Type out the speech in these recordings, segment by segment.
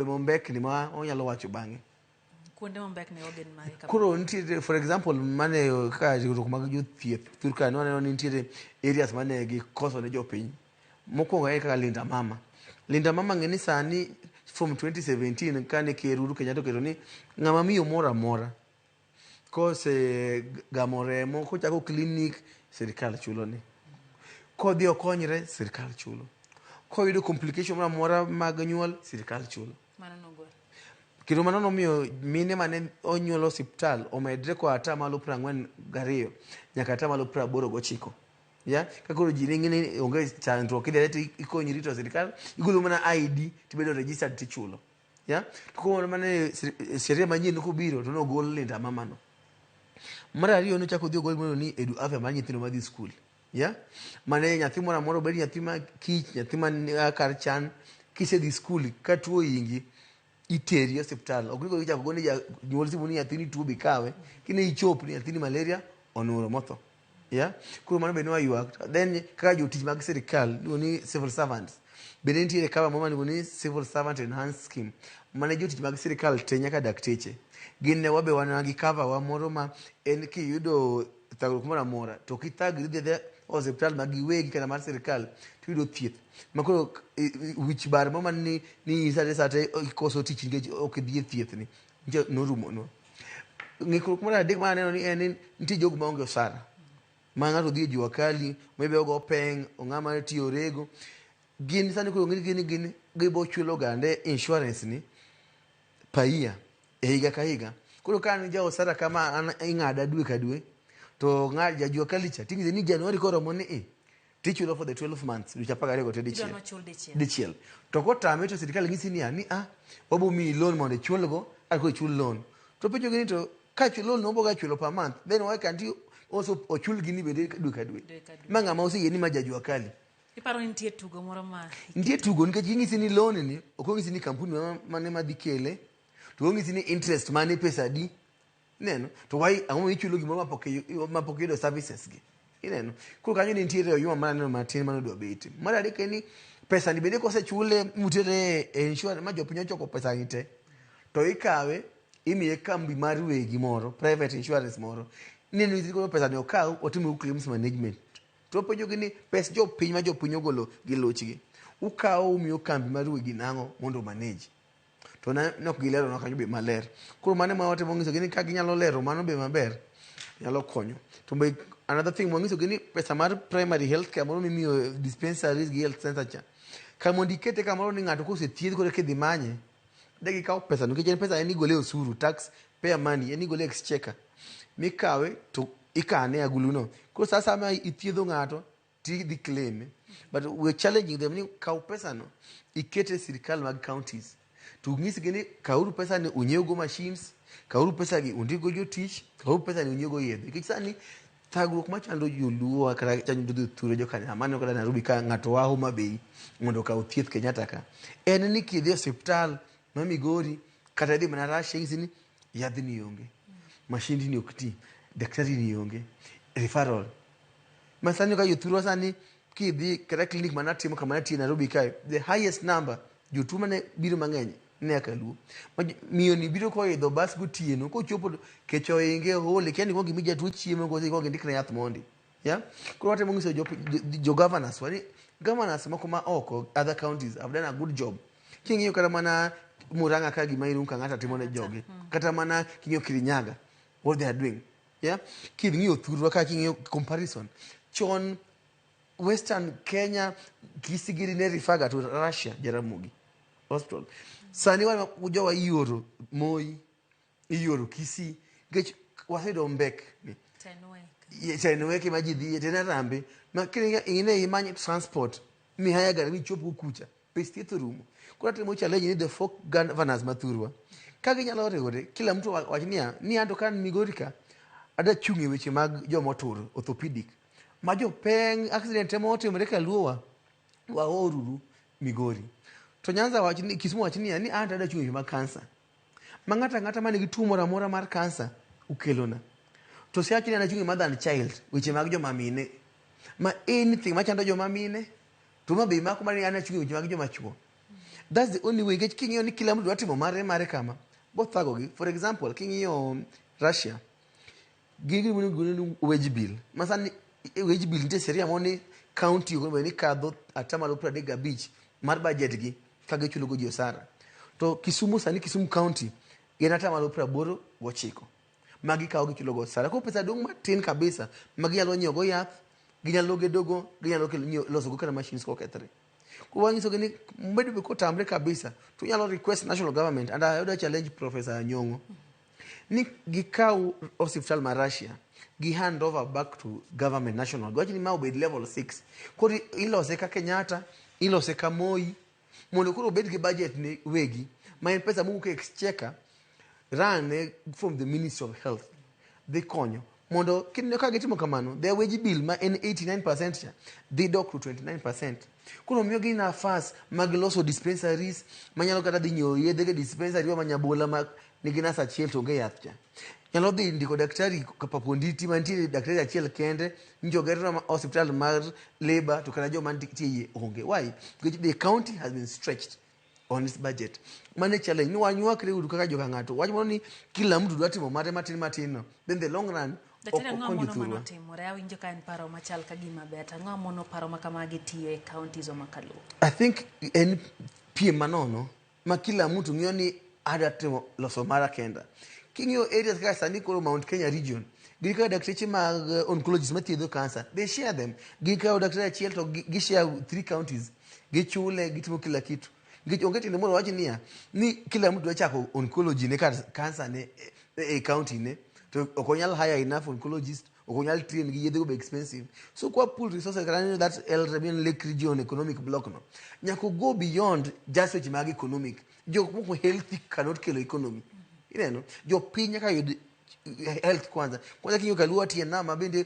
Mombekni ma onyalo wacho bang'e. Kuonde mombekni go gin mage kama? Koro nitiere, for example, mane kaka riwruok mag jothieth thur ka waneno ni nitiere areas mane gikoso ne jopiny. Mokwongo en kaka Linda Mama. Linda Mama ng'e ni sani from 2017 kane Ker Uhuru Kenyatta oketo ni ng'ama miyo moro amora kose gamo remo kochako klinik, sirikal chulo ne. Kodhi okonyre, sirikal chulo. Koyudo complication moro amora mag nyuol, sirikal chulo. Mano nogol. Kendo mano nomiyo mine mane onyuol osiptal omedre koa 42% nyaka 89%. Ya, ka koro ji ne ni onge chandruok, idhi to ikonyri to sirikal igolo mana ID tibedo registered tichulo. Ya, to koro mane sheria manyien kobiro to nogol Linda Mama no. Mar ariyo, nochako odhi ogol gimoro ni Edu Afya mar nyithindo madhi skul. Ya, mane nyathi moro amora, obed nyathi ma kich, nyathi man kar chan, kisedhi skul ka tuo ohingi, iteri e osiptal. Ok ni koro ichako gone janyuol simu ni nyathini tuo, bi kawe. Kine ichop ni nyathini malaria onuro motho. Yeah? Koro mano be ne waywak. Then kaka jotich mag sirikal iluongo ni civil servants. Bende nitiere cover moro miluongo ni Civil Servant Enhanced Scheme. Mane jotich mag sirikal te nyaka dakteche. Gin ne wabe wan gi cover wa moro ma en kiyudo thagruok moro amora to ok ithagri, idhi adhiya osiptal mag giwegi kata mar sirikal tiyudo thieth. Ma koro wich bar moro man ni sate sate ikoso tich nikech ok idhi e thieth ni norumonwa. Ng'ikruok mar adek ma aneno ni en ni nitie jogo maonge osara. Ma ng'ato dhi e jua kali, maybe ogo peng, ong'ama tiyo rego. Gin sani koro ng'e ni gin gibo chulo gande insurance ni per year, e higa ka higa. Koro ka an ja osara kama an ing'ada dwe ka dwe, to ng'a ja jua kali cha ting'ise ni January koromo ni i tichulo for the 12 months, dweche 12 te dichiel. Idwa nochul dichiel. Dichiel. To kotame to sirikal nyisi niya ni a wabo miyi loan mondo ichulgo, a koro ichul loan. To penjo gi ni to ka loan no oboga chulo per month, then why can't you also ochul gini bende dwe ka dwe? Dwe ka dwe. Ma ng'ama oseyie ni ma ja jua kali. Iparo ni nitie tugo moro ma Nitie tugo nikech ging'isi ni loan ni ok ong'isi ni kampuni mane madhi kele, to ong'isi ni interest mane, pesa adi. Ineno? To why ang'o momiyo ichulo gimoro mapok iyudo services gi? Ineno? Koro kanyo ne nitiere oyuma mar aneno matin mane odwa betie. Mar adek en ni pesa ni bende kosechule mutere e insurance ma jopiny ochoko pesa ni te, to ikawe imiye kambi mar wegi moro, private insurance moro. Ineno ni koro pesa ni okaw otimo claims management. To wapenjo gi ni pes jopiny ma jopiny ogolo gi luchgi, ukawo umiyo kambi mar wegi nang'o mondo manage? To ne ok gilero kanyo be maler. Koro mano ema watemo nyisogi ni ka ginyalo lero mano be maber, nyalo konyo. To be another thing wanyisogi ni pesa mar primary health care moro mimiyo dispensaries gi health center cha, kar mondo ikete kamoro ni ng'ato kosethiedh koro eka idhi manye, de gikawo pesa no nikech en pesa en igole osuru, tax payer money, en igole exchequer mikawe to ikane e agulu no. Koro sa asaya ma ithiedho ng'ato tidhi claim. But we're challenging them ni kaw pesa no ikete e sirikal mag counties to nyisgi ni kawuru pesa ni unyiewgo machines, kawuru pesa gi undikgo jotich, kawuru pesa ni unyiewgo yedhe. Nikech sani thagruok machando joluo kata chando jothuro jokanyama aneno kata Nairobi ka ng'ato wa Homa Bay mondo okaw thieth Kenyatta ka, en ni kidhi e osiptal ma Migori kata idhi mana Russia, inyisi ni yadhni onge, mashindni ok ti, daktari ni onge, referral. Ma sani ka jothurwa sani kidhi kata clinic mana timo kama natie Nairobi kae, the highest number jotuo mane biro mang'eny ne aka Luo. Miyo ni biro koidho bas gotieno, kochopo to kech ohinge, ool, kia ni kuong imi jatuo chiemo koso ikuong indikne yath mondi. Yeah? Koro watemo nyiso jo governors wa ni governors moko ma oko, other counties have done a good job. King'iyo kata mana Murang'a ka gima Irungu Kang'ata timo ne jogi, kata mana king'iyo Kirinyaga, what they are doing. Yeah? King'iyo thurwa ka king'iyo comparison, chon Western Kenya Kisii ne refer ga to Russia, Jaramogi Hospital. Sani wan jowa ioro Moi, ioro Kisii nikech waseyudo mbek ni. Tenwek. Tenwek ma ji dhiye, ten Harambee. Ma kine imany transport mihaya gari michop go kucha, pes thieth orumo. Koro atemo challenge ni the four governors mathurwa ka ginyalo riwore, kila mtu wach niya ni anto ka an Migori ka adwa chung' e weche mag joma otur, orthopedic, ma jopeng accident ema otimore kaluowa, waoruru Migori. To Nyanza wach ni, Kisumu wach niya ni anto adwa chung' e weche mag kansa, ma ng'ato ang'ata man gi tuo moro amora mar kansa ukelona. To Siaya ni an achung' e mother and child, weche mag joma mine, ma anything machando joma mine. To ma be mako mar ni an achung' e weche mag joma chuo. That's the only way, nikech king'iyo ni kila mtu dwa timo mare mare kama bothagogi. For example, king'iyo Russia, gin gima iluongo ni wage bill. Ma sani wage bill nitie sheria moro ni county ok onego bed ni kadho 35% mar budget gi ka gichulo go ji osara. To Kisumu sani, Kisumu county gin 89% ma gikawo gichulo go osara. Koro pesa dong' matin kabisa ma ginyalo nyiewo go yath, ginyalo gedogo, ginyalo kelo nyiewo loso go kata machines kokethre. Koro wanyisogi ni bedo be kotamre kabisa to inyalo request national government, and I would challenge Professor Nyong'o ni gikaw osiptal ma Russia gi hand over back to government national. Giwach ni ma obed level 6. Koro ilose ka Kenyatta, ilose ka Moi, mondo koro obed gi budget ne wegi ma en pesa mowuok e exchequer run from the Ministry of Health dhi konyo mondo kineno ka gitimo kamano, their wage bill ma en 89% cha dhi dok to 29%. Koro miyogi nafas mag loso dispensaries manyalo kata dhi nyiewo yedhe e dispensary ma Nyabola ma nigi nas achiel to onge yath cha, nyalo dhi ndiko daktari Kapaponditi mantiere daktari achiel kende njoger osiptal mar labor to kata joma nitie iye onge. Why? Because the county has been stretched on its budget. Mano e challenge ni wanywakre uru kaka joka ng'ato wach moro ni kila mtu dwa timo mare matin matin no, then the long run Daktari, ok ang'o okony mono jothurwa. Mano timore? Awinjo ka en paro machal ka gima ber. To ang'o mono paro ma kamagi tiyo e counties ma kaluo? I think en piem manono ma kila mtu ng'iyo ni adwa timo loso mara kenda. King'iyo areas kaka sani koro Mount Kenya region, gin kaka dakteche mag oncologists mathiedho cancer, they share them. Gikawo daktari achiel to gi share three counties, gichule, gitimo kila kitu. Nikech onge tiende mondo wach niya ni kila mtu dwa chako oncology ne kar cancer ne e county ne to ok onyal hire enough oncologist, ok onyal train gi, yedhe go be expensive. So kwa pool resources kata neno that Elrabian Lake Region economic block no nyaka go beyond just weche mag economic. Jok moko healthy cannot kelo economy. Ineno jopiny nyaka yud health kwanza kwanza. King'iyo kaluo tie nama bende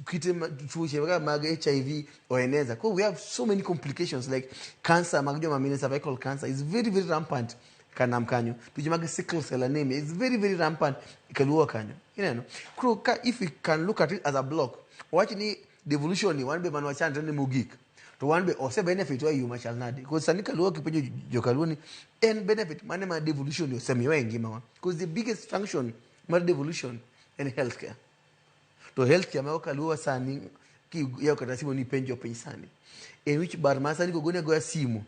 kite tuoche kaka mag HIV oeneza. Ko we have so many complications like cancer mag joma mine, cervical cancer is very very rampant kanam kanyo. Tuoche mag sickle cell anemia is very very rampant kaluo kanyo. Ineno koro ka if we can look at it as a block, wach ni devolution ni wan be man wachandre ne mogik to wan be ose benefit wa e yo machal nade? Because sani kaluo kipenjo jokaluo ni en benefit mane ma devolution ni osemiyowa e ngimawa, because the biggest function mar devolution en healthcare. To healthcare mago kaluo sani kiyawo kata simu ni penjo piny sani en wich bar ma sani kogoni agoya simu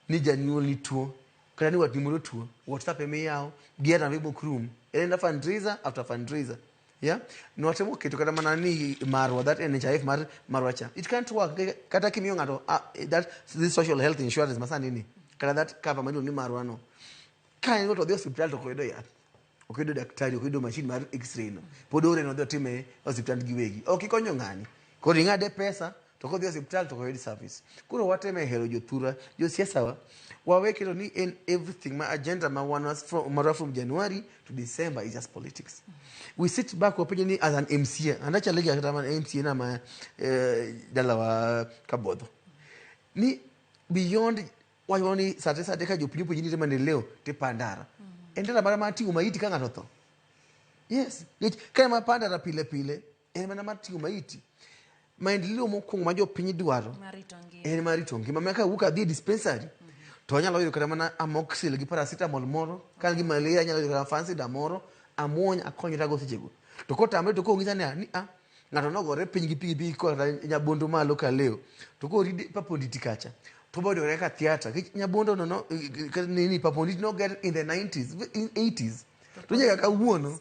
ni janyuol ni tuo kata ni watni moro tuo, WhatsApp ema iyawo gi Harambee mok rum, en ena fundraiser after fundraiser. Yeah, nwatemo keto kata mana ni marwa that NHIF mar marwa cha, it can't work. Kata kimiyo ng'ato that this social health insurance masani ni kata that cover miluongo ni marwa no, ka en go to odhi osiptal to ok oyudo yath, ok oyudo daktari, ok oyudo machine mar x-ray no, pod ore nodhi otime e osiptand giwegi. Ok ikonyo ng'ani, koro ing'ade pesa to kodhi osiptal to ok oyud service. Koro wateme hero jothurwa, josiasa wa wawe keto ni en everything ma agenda ma wan marwa from January to December is just politics. We sit back wapenjo ni as an MCA, and achallenge kata mana MCA na ma dalawa Kabodho ni beyond wacho ni sate sate ka jopiny openji ni maendeleo tipandara en ndara mana mar ting'o maiti ka ng'ato otho. Yes, nikech ka ema pandara pile pile en mana mar ting'o maiti. Maendeleo mokwongo ma jopiny dwaro Mar rito ngima. En mar rito ngima. Ma kawuok adhi e dispensary to anyalo yudo kata mana amoxil gi paracetamol moro. Ka an gi malaria anyalo yudo kata Fansidar moro amuony akonyrago sechego. To kotamre to kong'isa ni a ng'ato nogore piny gi pikipiki koa kata Nyabondo malo Kaleo to koride Paponditi kacha to boyudo kata ka theatre nikech Nyabondo no nini Paponditi noger in the 90s, in 80s, to nyaka kawuono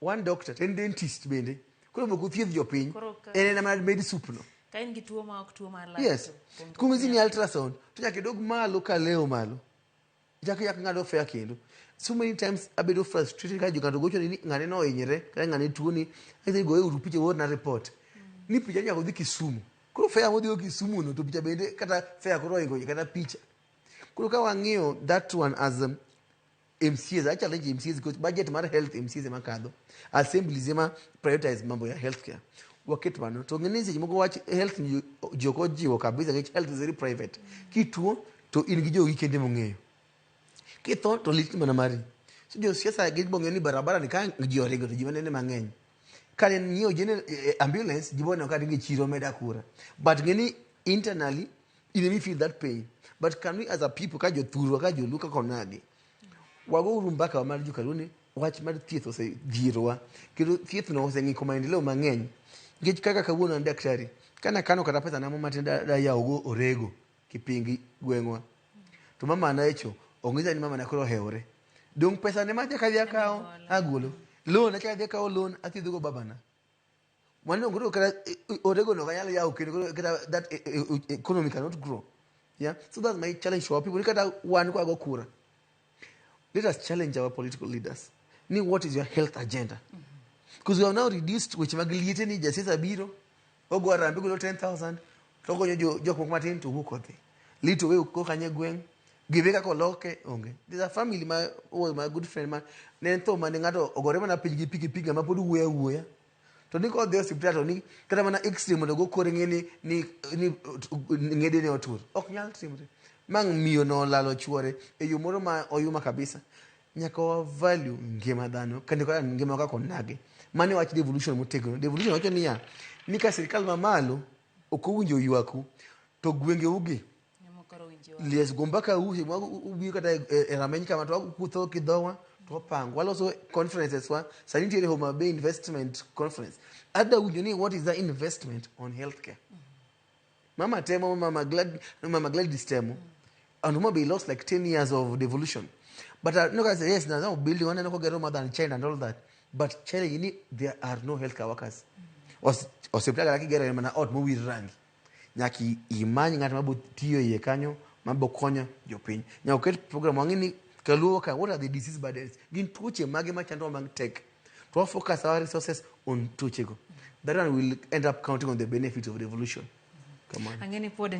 one doctor to en dentist bende koro mok othiedh jopiny. Koro En ena mana med soup no. Ka in gi tuo ma ok tuo mar lach to onge. Kong'isi ni ultrasound to nyaka idog malo Kaleo malo chak chak ng'ado fare kendo. So many times abedo frustrated ka ng'ato gocho ni ng'ane no ohinyre kata ng'ane tuo ni anyise goye uru picha uorna report ni picha nyaka odhi Kisumu. Koro fare modhigo Kisumu no to picha bende kata fare koro ohingo kata picha. Koro ka wang'iyo that one as MCAs, I challenge MCAs because budget mar health MCAs ema kadho, assemblies ema prioritize mambo ya healthcare. Waket mano to ng'eni seche moko wach health ni ji ok ojiwo kabisa nikech health is very private. Kituo to in gi jogi kende mong'eyo, kitho to lit mana mari. So josiasa gin bong'eyo ni barabara ni ka ji oringo to ji manene mang'eny ka ne nyiewo ambulance ji boneno ka ringo e chiro meda kura, but ng'eni internally In emi feel that pain. But can we as a people, ka jothurwa, ka joluo, kaka onagi, wagouru mbaka mar jokaluo ni wach mar thieth osedhierowa kendo thieth no oseng'iko maendeleo mang'eny. Nikech kaka kawuono an daktari, kana kano kata pesa na mo matin da yawogo orego kipingi gweng'wa, to mama na echo ong'isa ni mama na koro ohewore. Dong pesa ne macha kadhi akawo agolo loan, achako adhi akawo loan athiedhogo babana. Mano koro kata orego no kanyal yawo kendo koro kata that economy cannot grow. Yeah, so that's my challenge to our people. Ni kata wan kwa go kura, let us challenge our political leaders ni what is your health agenda, because we have now reduced weche mag liete ni jasiasa biro ogo harambee golo 10,000 to okonyo jok moko matin to wuok odhi lito we ko kanye gweng' give kaka oloke onge. There's a family ma was my good friend ma ne en tho mane ng'ato ogore mana piny gi pikipiki ng'ama pod wuoyo awuoya to ni kodhi e osiptal to ni kata mana x-ray mondo ogo kore ng'e ni ng'ede ne otur ok nyal timre ma miyo no olalo chuore e yo moro ma oyuma kabisa. Nyaka wa value ngima dhano kendo kaka ngima kaka onagi. Mano e wach devolution motegno. Devolution wacho niya ni ka sirikal mamalo ok owinjo ywaku to gwengeu gi Ema koro winjo. Lies go mbaka usi ma ubiro kata e rameny kama to wakutho kidhowa to wapango waloso conferences wa sani nitiere Homa Bay investment conference. Adwa winjo ni what is the investment on healthcare. Mama temo, mama Gladys temo, and Homa Bay lost like 10 years of devolution, but no guys, yes, now building one kogero more than China and all that, but challenge ni there are no healthcare workers. Osiptal kata kigero en mana ot mowir rangi. Nyaka imany ng'at mabo tiyo iye kanyo mabo konyo jopiny. Nyaka oket program wang'e ni kaluo ka what are the disease burdens, gin tuoche mage machandowa mag tek, to wa focus our resources on tuochego. That one will end up counting on the benefits of devolution. Kamano. Ang'e ni pod